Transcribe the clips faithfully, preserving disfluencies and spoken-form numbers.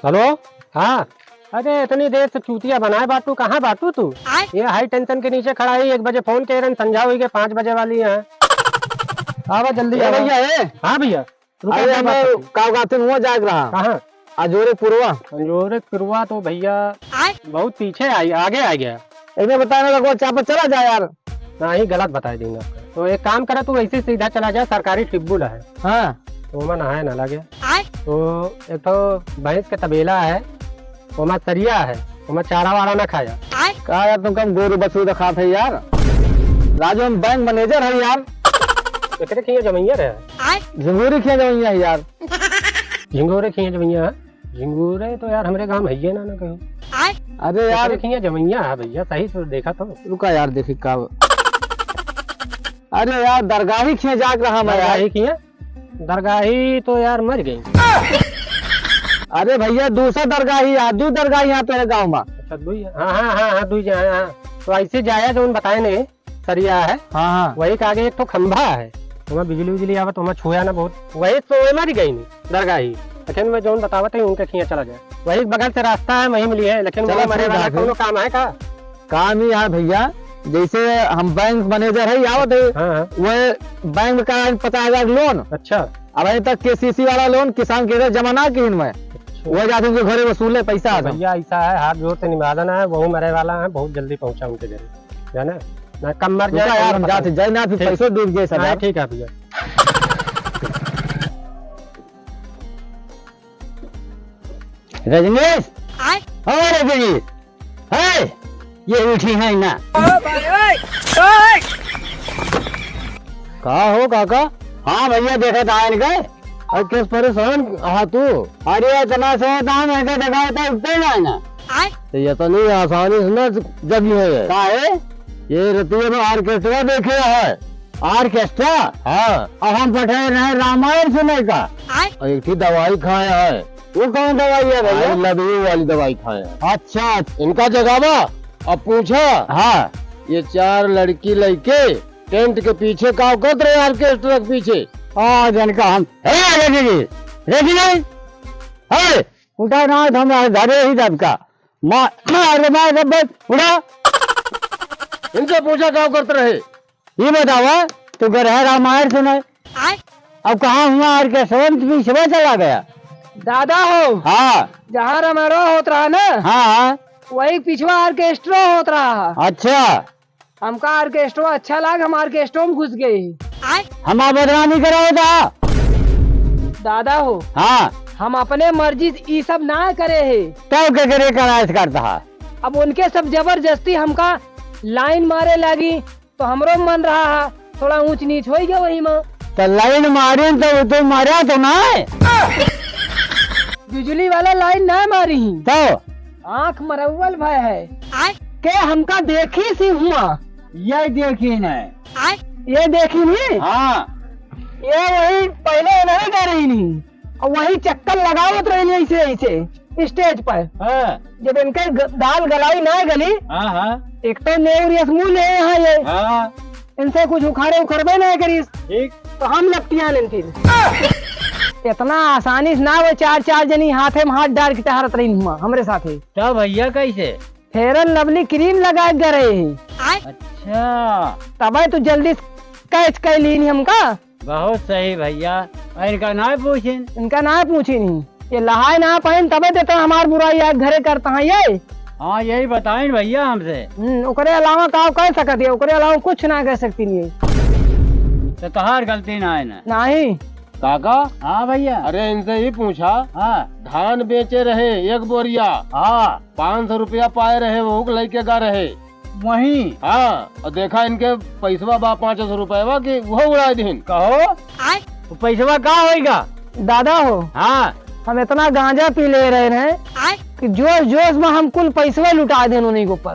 हेलो। हाँ। अरे, इतनी देर से चूतिया बनाए बाटू, कहाँ बाटू तू? आय। ये हाई टेंशन के नीचे खड़ा है, एक बजे फोन कइ रहन, संझा होइ गए, पाँच बजे वाली है। आवा जल्दी ए आवा। भैया, ए। हाँ भैया। रुका, अरे, रुका, हमें रुका। का कहते हैं, हुआ जाग रहा। कहाँ? अजोरे पुरवा। अजोरे पुरवा तो भैया आय। बहुत पीछे आई, आगे आ गया। इन्हें बताने लगो, चापा चला जा यार। नहीं, गलत बताए देंगे आपको। तो एक काम करा, तू ऐसे सीधा चला जा, सरकारी टिब्बुल है। हाँ। तो ओमा नहाए ना लगे। आय। तो एक ठो भैंस के तबेला है, ओमा सरिया है, ओमा चारा वारा ना खाया। आय। का यार, तुम कम गोरू बछरू दिखात है यार। राजू, हम बैंक मैनेजर है यार। एकरे खिया जमैया रहे। आय। झिंगोरी खिया जमैया है यार। झिंगोरे खिया जमैया है? झिंगोरे तो यार हमरे गांव में है ना, ना कहीं। अरे यार। एकरे खिया जमैया है भैया, सही से देखा तो। रुका यार, देखी का। अरे यार, दरगाही खिया जाग रहा मैं यार। दरगाही खिया? दरगाही तो यार मर गई। अरे भैया, दूसरा दरगाही है, दू दरगाही यहाँ पे है गाँव में। अच्छा, दुई है। हाँ, हाँ, हाँ, हाँ, दुई है, हाँ, हाँ। तो ऐसे जाया जौन बताए नहीं, सरिया है। हाँ, हाँ। वही के आगे एक ठो खंभा है, वहाँ बिजली उजली आवत, वहाँ छुआ ना बहुत। वही तो वही मर गई नहीं दरगाही। लेकिन मैं जौन बतावत है, उनके खिया चला जाए। वही बगल से रास्ता है, वहीं मिली है, लेकिन चला, वो मरे ठीक वाला है फिर। कौनो काम है का? काम ही है भैया, जैसे हम बैंक मैनेजर है, आवत है, हाँ, हाँ। वो बैंक में कराए पचास हजार लोन। अच्छा। अबहीं तक केसीसी वाला लोन किसान के जमा ना किहिन मैं। अच्छा। वो जाते उनके घरे वसूले पैसा तो आता। भैया ऐसा है, हाथ जोड़ के निवेदन है, वहू मरे वाला है, बहुत जल्दी पहुँचा उनके घरे, जाना ना कम मर रुका जाए, यार, कम हम पता जाते नहीं। जाए ना, फिर ठीक। पैसो डूब जाए सब नहीं, यार। ठीक है भैया। रजनीश, आय? ओ रजनीश, है, ये उठी है ना। ओ भाई, ओए, ओए। का हो काका? हाँ भैया, देखत आयन के। अरे किस परेशान हा तू? अरे इतना से दाम है के देखा तो उठते ना है ना। आय? तो ये तो नहीं आसानी से ना जगी है। का है? ये रतिया में ऑर्केस्ट्रा देखे है। ऑर्केस्ट्रा? हाँ। अब हम बैठे रहे रामायण सुने का। आय? और एक ही दवाई खाए है। वो कौन दवाई है भैया? I love you वाली दवाई खाए हैं। अच्छा, इनका जगावा, अब पूछा। हाँ। ये चार लड़की लइके टेंट के पीछे का करत रहे, ऑर्केस्ट्रा के पीछे? हाँ, जनका हम। हे, रेडी जी, रेडी नहीं? हे, उठा ना, हम धरे ही दबका। मार, मार, मार, मार, उठा। इनसे पूछा का करत रहे? ई बतावा, तू गरहा रामायण सुने। आय? अब कहाँ हुआ ऑर्केस्ट्रा में पीछवा चला गया? दादा हो। हाँ। जहाँ रामायण होत रहा ना, हाँ, हाँ। वही पिछवा ऑर्केस्ट्रा होत रहा। अच्छा। हमका ऑर्केस्ट्रा अच्छा लाग, हम ऑर्केस्ट्रा में घुस गए। आय? हमार बदनामी कराओ दा। दादा हो। हाँ। हम अपने मर्जी से ई सब ना करे है। तब के करे कराए से करता है? अब उनके सब जबरदस्ती हमका लाइन मारे लागी, तो हमरो मन रहा है, थोड़ा ऊंच नीच होई गया वही में। तो लाइन मारिन तो वो तो मारा तो ना है। बिजली वाला लाइन ना मारी ही। तो? आँख मरौवल भय है। आय? के हमका देखी सी हुआ। ये देखी नहीं। आय? ये देखी नहीं? हाँ। ये वही पहले नहीं कर रही नहीं। और वही चक्कर लगावत रही ऐसे, ऐसे, स्टेज पर। हाँ। जब इनके ग-, दाल गलाई ना गली, हाँ, हाँ। एक तो नेउर यस मुँह ले यहाँ ये। हाँ। इनसे कुछ उखाड़े उखड़बे ना करिस। ठीक। तो हम लपटियान इनके। इतना आसानी से ना वो चार, चार जनी हाथे में हाथ डाल के टहरत रही हुआ हमरे साथे। तो भैया कैसे? Fair and Lovely cream लगा के रहे हैं। अच्छा। तबे तो जल्दी से catch कर लीन हमका। बहुत सही भैया, और इनका ना पूछिन। इनका ना पूछिन ही। ये लहाय ना पाइन, तबे तो इतना हमार बुराई आज घरे करता है ये। हाँ, यही बताइन भैया हमसे। हम्म, ओकरे अलावा का कह सकत है? ओकरे अलावा कुछ ना कह सकती नहीं। तो तोहार गलती ना है ना? नहीं। काका? हाँ भैया। अरे इनसे ही पूछा। हाँ। धान बेचे रहे एक बोरिया। हाँ। पाँच सौ रुपया पाए रहे, वो लइके गा रहे। वहीं। हाँ, और देखा इनके पैसवा बा पाँच सौ रुपयवा के, वो उड़ाए दिहिन। कहो? आय? वो पैसवा का होइगा? दादा हो। हाँ। हम इतना गांजा पी ले रहे हैं आय? कि जोश जोश में हम कुल पैसवा लुटा देन उन्हीं के ऊपर।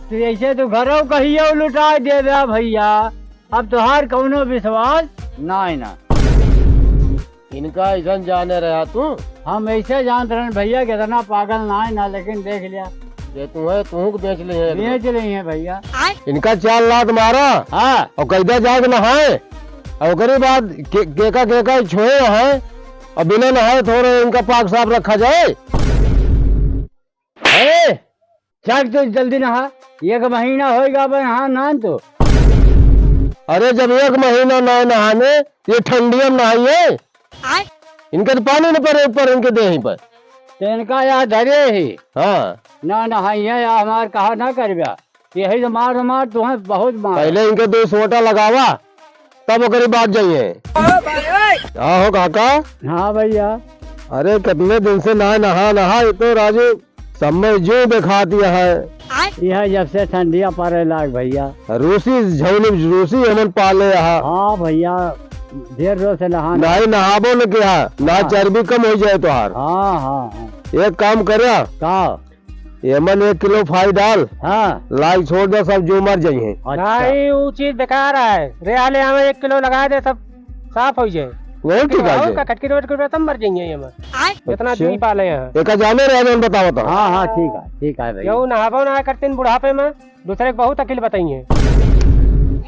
तो ऐसे तो घरों कहियो लुटा देबे भैया, अब तोहार कौनो विश्वास ना है ना। इनका ऐसन जाने रहा तू? हम ऐसे जानत रहन भैया कि इतना पागल ना है ना, लेकिन देख लिया। ये तू है, तू के बेच ले है। बेच ले है भैया। इनका चार लात मारा। हाँ। और कैदा जाके नहाए। और ओकरे बाद के-, केका, केका छोए है। अब बिना नहाए थोड़े इनका पाक साफ रखा जाए। अरे, चल तू जल्दी नहा, एक महीना होइगा बे नहा ना तो। अरे, जब एक महीना ना नहाने, ये ठंडिया में नहाइए। आय। इनके तो पानी न पड़े ऊपर इनके देही पर। तो इनका यहाँ धरे ही। हाँ। ना नहाइए या हमार कहा ना करबा। यही तो मार मार तुम्हें बहुत मार। पहले इनके दो सोटा लगावा, तब ओकरी बाद जाइए। का हो काका? हाँ भैया। अरे कितने दिन से ना नहा नहा, ये तो राजू समय जो दिखा दिया है। यह जब से ठंडिया पड़े लाग भैया। रूसी झौली रूसी हमन पाले यहाँ। हाँ भैया, ढेर रोज से नहा नहीं नहाबो न किया, ना हाँ। चर्बी कम हो जाए तोहार। हाँ, हाँ, हाँ। एक काम करा। का? एमन एक किलो फाई डाल, हाँ। लाग छोड़ दे, सब जो मर जाइए। अच्छा। नहीं, वो चीज बेकार है। रे आले हमें एक किलो लगा दे, सब साफ हो जाए। वही ठीक है और जी। का कटकी रोड के सब मर जाइए ये मर। आय। इतना अच्छा। जीव पाले हैं। एका जाने रहे, जौन बतावत हूँ। हाँ, हाँ, ठीक है, ठीक है भैया। यहू नहाबो ना करतीन बुढ़ापे में, दूसरे के बहुत अकिल बताइए।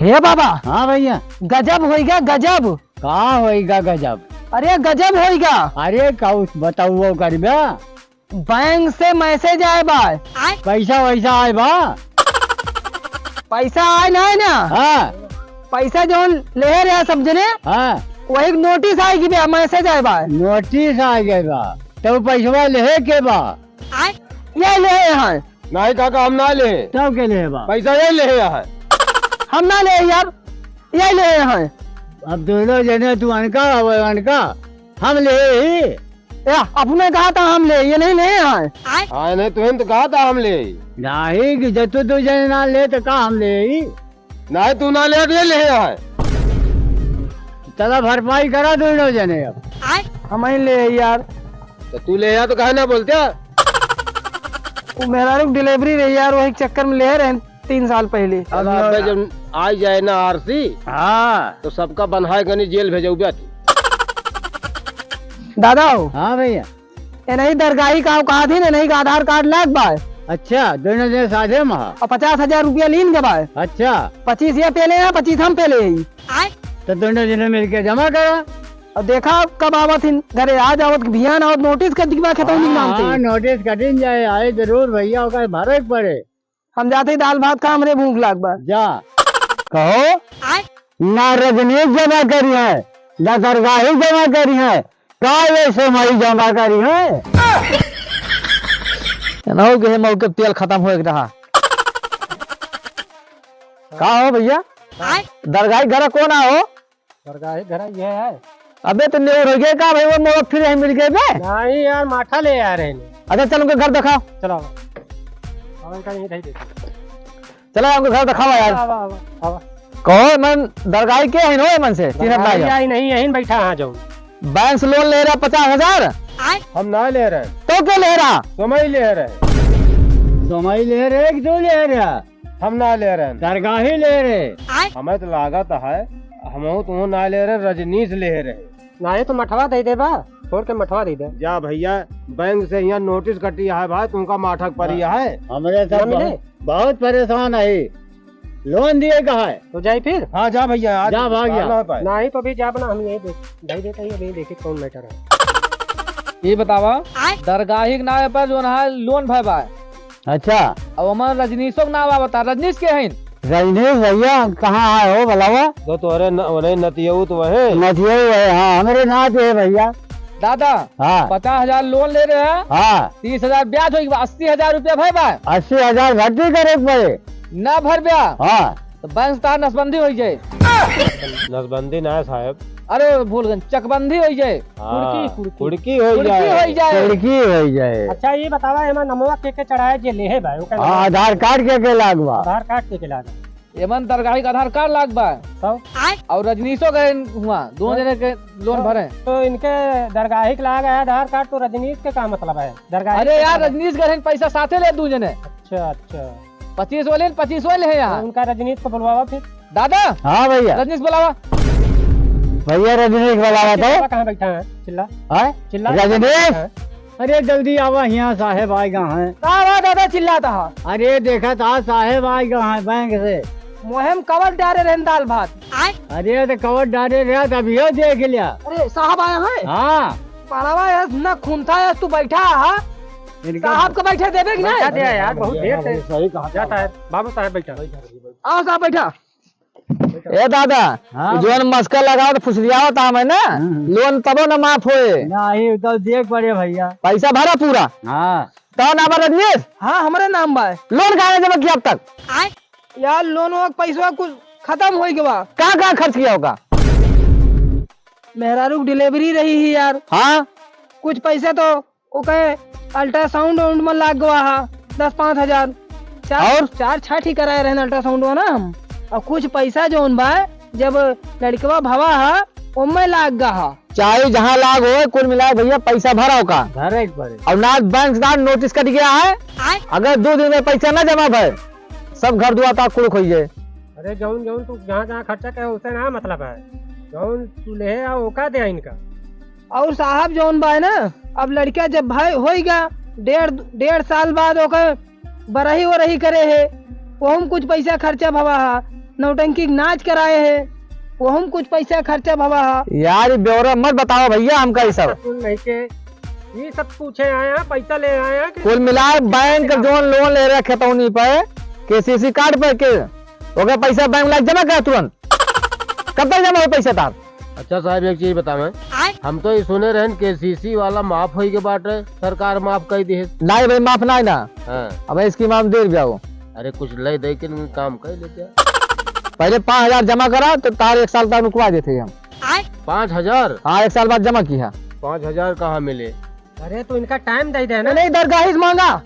हे बाबा। हाँ भैया। गजब होइगा, गजब। का होइगा गजब? अरे गजब होइगा। अरे का उस बताओ करबा? बैंक से मैसेज आए बा। पैसा वैसा आए बा? पैसा आए ना, आए ना? हाँ। पैसा जौन लेहे रहे सब जने, हाँ। वही नोटिस आए कि बे, मैसेज आए बा। नोटिस आ गए बा, तो पैसवा लेहे के बा? ये लेहे हैं। नहीं काका, हम ना लेहे। तब के लेहे बा? पैसा ये लेहे हैं। हम ना लेहे यार, ये लेहे हैं। अब दोनों जने तू अनका, अब अनका, हम लेहे ही। या, अपने कहा था हम ले, ये नहीं ले आए। हाँ, नहीं, तुहें तो कहा था हम ले। नहीं, कि जब तू दो जने ना ले, तो का हम ले ही? नहीं, तू ना ले, ये ले आए। चला भरपाई करा दोनों जने अब। हम ही ले यार। तो तू ले आ तो काहे ना बोलते? वो मेहरारू की डिलीवरी रही यार, वही चक्कर में ले रहे हैं। तीन साल पहले। अब अबे जब आ जाए ना आरसी, हाँ। तो सबका बन्हाए गनी जेल भेजउबे तू। दादा हो। हाँ भैया। ए नहीं दरगाही का कहा थी ना, नहीं का आधार कार्ड लाग बा। अच्छा, दोनों जने साझे में हा। और पचास हजार रुपया लीन के बा। अच्छा। पच्चीस ये पेले हैं, पच्चीस हम पेले हैं। तो दोनों जने मिलके जमा करा। और देखा कब आवत हिन घरे, आज आवत भियान आवत नोटिस कर दिखबा खेतौनी के नाम से। हाँ, नोटिस कटिन जाए, आए जरूर भैया, ओकर भरे के पड़े। हम जाते ही दाल भात खा, हमरे भूख लाग बा। जा। कहो, ना रजनीश जमा करी है, ना दरगाही जमा करी है, का ये सोमाई जमा करी है? एनहु के मौके तेल खतम होए के रहा। का हो भैया? आय? दरगाही घर कौन आ हो? दरगाही घर ये है। अबे तो नेउर हो गया का भाई, वो मोर फिर यहीं मिल गए बे? नहीं यार, माठा ले आ रहे हैं। अच्छा चल उनके घर दिखाओ। चलो। अब इनका यहीं रह देते। चला उनके घर दिखावा यार। आवा, आवा, आवा। कहो मन दरगाही के है नो मन से, चिन्हत ना दरगाही जाओ। आई नहीं, यहीं बैठा हाँ जाओ। बैंक से लोन ले रहा पचास हजार। हम ना ले रहे। तो के ले रहा? समय ले रहे। समय ले रहे कि तू ले रहा? हम ना ले रहे। दरगाही ले रहे। हमें तो लागत है, हमहू तुहू ना ले रहे, रजनीश ले रहे। ना, ये तो मठवा दे देबा, छोड़ के मठवा दे दे। जा भैया, बैंक से यहाँ नोटिस कटी है भाई, तुमका माठक परी है। हमरे सब ना मिले? बहुत, बहुत परेशान है, लोन दिए का है। तो जाई फिर? हाँ, जा भैया, आज जा भाग जा। ना हो पाए। नहीं तो भी जा बना, हम यहीं दे, भाई देते ही अभी देखी कौन मैटर है। ये बतावा, आय? दरगाही के नावे पर जो ना लोन भय बा, अच्छा। अब हमार रजनीशो के नाम आवता, रजनीश के हईन? रजनीश भैया कहाँ है हो भलावा? तो तोहरे न-, ओने नतियऊ तो वहे। नतियऊ है, हाँ, हमरे नात है भैया। दादा, हाँ। पचास हजार लोन ले रहे हैं, हाँ। तीस हजार ब्याज होई, अस्सी हजार रुपया भय बा। अस्सी हजार भर्ती करे के पड़े। ना भर ब्या, हाँ। तो बैंक से तार नसबंदी हो जाए। नसबंदी ना है साहब। अरे भूल गए, चकबंदी हो जाए। हाँ, कुड़की, कुड़की। कुड़की हो कुड़की जाए। हो जाए। कुड़की हो जाए। अच्छा, ये बतावा, एमा नमवा के के चढ़ाए जे लेहे बा, ओकर हाँ, नमवा। आधार कार्ड के के लाग बा? आधार कार्ड के के लाग बा? एमन दरगाही का आधार कार्ड लाग बा। तब? और रजनीशो गए हुआ, दोनों हाँ। जने के लोन तो, भरे। तो इनके दरगाही के लाग है आधार कार्ड, तो रजनीश के का मतलब है? दरगाही अरे के यार, मतलब है? रजनीश गए हैं, पैसा साथे ले दू जने। अच्छा, अच्छा। पच्चीस वाले, पच्चीस वाले हैं यहाँ। तो उनका रजनीश को बुलवावा फिर। दादा, हाँ भैया। रजनीश बुलावा। भैया रजनीश बुलावा तो। चिल्ला कहाँ बैठा है? चिल्ला। हाँ? चिल्ला रजनीश। कहाँ बैठा है? अरे जल्दी आवा, यहाँ साहेब आएगा हैं। का बा दादा चिल्लाता है? अरे देखा था साहेब आएगा हैं बैंक से। मोहम कवर डारे रहन दाल भात। अरे तो कवर डारे रहा तो अभी देख लिया। अरे साहब आया है? हाँ। पाड़वा है, ना खून था है, तू बैठा है। इनका साहब को बैठे देबे कि बैठा नहीं? दे यार, बहुत देर से। सही कहा जाता है। बाबू साहब बैठा। आओ साहब बैठा। ए दादा, हाँ। जौन मस्का लगावत फुसलियावत हमें ना, हम्म। लोन तबो न माफ होए। नहीं, तो देख पड़े भैया। पैसा भरा पूरा? हाँ। तो नाम है रजनीश? हाँ, हमरे नाम बा। लोन काहे जमा किया अब तक? यार, लोन वो पैसा कुछ खतम होइ गवा। का का खर्च किया होगा? मेहरारू की डिलीवरी रही ही यार। हाँ। कुछ पैसा तो ओके अल्ट्रासाउंड वाउंड में लाग गवा हा, दस पाँच हजार। चार, और? चार छह ठी कराए रहन अल्ट्रासाउंड में ना हम। और कुछ पैसा जौन बा, जब लड़कवा भवा हा, ओमे लाग गा हा। चाहे जहाँ लाग होए, कुल मिलाए भैया पैसा भरा ओका। भरे के पड़े। और ना बैंक से ना नोटिस कट गया है। आय? अगर दो दिन में पैसा ना जमा भए, सब घर दुआर तार कुड़ुक होइए। अरे जौन जौन तू जहाँ जहाँ खर्चा करे, उसे ना मतलब है। जौन तू लेहे आ, ओका दे इनका। और साहब जौन बा है ना, अब लड़का जब भाई होई गा, डेढ़, डेढ़ साल बाद ओकर बरही वरही करे है, ओहम कुछ पैसा खर्चा भवा हा, नौटंकी के नाच कराए है, ओहम कुछ पैसा खर्चा भवा हा। यार, ये ब्यौरा मत बताओ भैया हमका ये सब। सुन नहीं के, ये सब पूछे आए हैं, पैसा ले आए हैं कि कुल मिला बैंक जौन लोन ले रहे खतौनी पे, केसीसी कार्ड पे के, ओकर पैसा बैंक लाग जमा कर तुरंत। कब तक जमा हो पैसा तार? अच्छा साहब, एक चीज बतावे, आय? हम तो ये सुने रहन केसीसी वाला माफ होई के बाटे, सरकार माफ कर दी है। नहीं भाई, माफ नहीं ना। हाँ। अब इसकी माफ देर जाओ। अरे कुछ ले दे के काम कर लेते हैं। पहले पाँच हजार जमा करा तो तार एक साल तक रुकवा देते हम। आय? पाँच हजार? हाँ, एक साल बाद जमा किया। पाँच हजार कहाँ मिले? अरे तो इनका टाइम दे देना। नहीं, दरगाही से मांगा।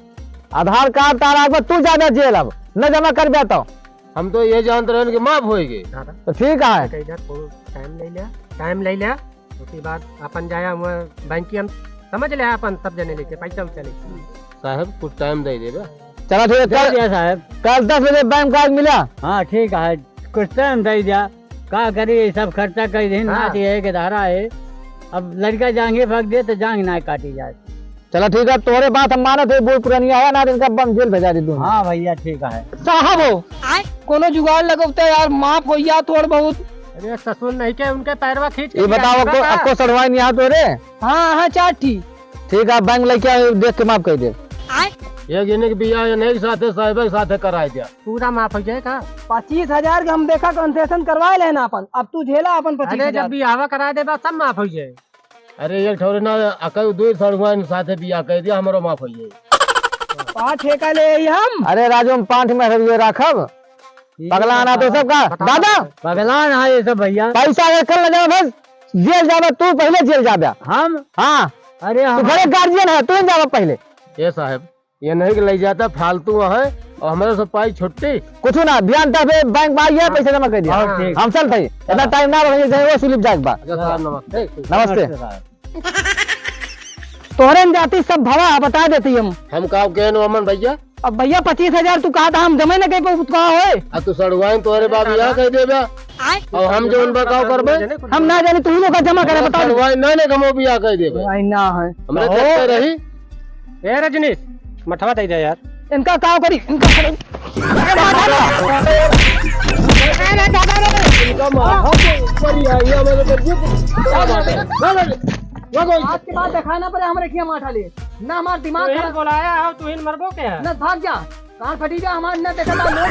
आधार कार्ड तारा एक बार तू जाबे जेल, अब न जमा करबे तो। हम तो ये जानत रहन कि माफ होई गए। दादा, तो ठीक है। कह जा, थोड़ा टाइम ले लिया, टाइम ले लिया, उसके बाद अपन जाया हुआ बैंक की हम समझ ले अपन सब जने लेके पैसा उठा लेके। साहब, कुछ टाइम दे देबे। चला ठीक है, दे कल, दिया साहब। कल दस बजे बैंक का आज मिला। हाँ, ठीक है, कुछ टाइम दे दिया। का करी, ये सब खर्चा कर दे, हाँ। नाच ये के धारा है। अब लड़का जांघे भाग दे तो जांघ ना काटी जाए। चला ठीक है, तोहरे बात हम मानत है, बूढ़ पुरानिया है ना, इनका बम जेल भेजा दी तू। हाँ भैया, ठीक है। साहब हो, कोनो जुगाड़ लगौते यार, माफ होइया थोड़ बहुत। अरे ससुर नहीं के, उनके पैरवा खींच के ये बताओ, गिरा अक्को, देबा का? अक्को सड़वाई नहीं आ तोरे? हाँ, हाँ, चार ठी। ठीक है, बैंक लेके आओ, देख के माफ कर दे। ये गिने के बिया ये नहीं साथे, साहिब के साथे कराए दिया। पूरा माफ हो जाए का? पच्चीस हजार के हम देखा कंसेशन करवाए लेना अपन, अब तू झेला अपन अरे पच्चीस हजार। जब बियाहवा करा देबा, सब माफ हो जाए। अरे एक ठौरे ना, अकई दुई सड़ुआइन साथे बियाह कर दिया, हमरो माफ होइए। पाँच ठेका ले आई हम। अरे राजू, हम पाँच में हरिये राखब। पगला आना तो सब का। पता दादा। पगला ना ये सब भैया। पैसा अगर कल ना जावे बस, जेल जावे तू, पहले जेल जावे। हम? हाँ। अरे तू हम घरे गार्जियन है, तू ही जावे पहले। ए साहब, ये नहीं कि ले जाता फालतू है और हमारे से पाई छुट्टी। कुछ ना, बिहान तक बे बैंक में आइए, हाँ। पैसा जमा कर दिया। हाँ, ठीक। हम चलत हई, इतना हाँ। टाइम ना रहिए, जाए वो स्लिप जाए एक बार। अच्छा साहब, नमस्ते। नमस्ते। नमस्ते साहब। तोहरे न जाती सब भवा, बता देती हम। हम का कहन अमन भैया? अब भैया पच्चीस हजार तू कहा था, हम जमा न कर पाऊ, कहा होए? आ तू सड़ुआइन तोहरे बाप यहाँ कह देबे। आय। और हम जो उनका का करबे? हम ना जानी, तू ही लोग का जमा करे, बता दे। सड़ुआइन ना, ना, हम भी यहाँ कह देबे। भाई ना है। हमरे ओ। चलते रही। ए रजनीश, मठवा दे दे यार। इनका का करी? इनका करी। अरे दादा रे। अरे दादा रे। इनका माथा के ऊपर ही आई है, मेरे को क्या बात है? ना, ना, ना, ना, आज के बाद दिखाना पड़े हमरे किया माठा ले। ना हमार दिमाग तू ही खराब। बोलाया है, तू ही मरबो के है? ना भाग जा। कान फटी जा हमार, ना देखा था लोग।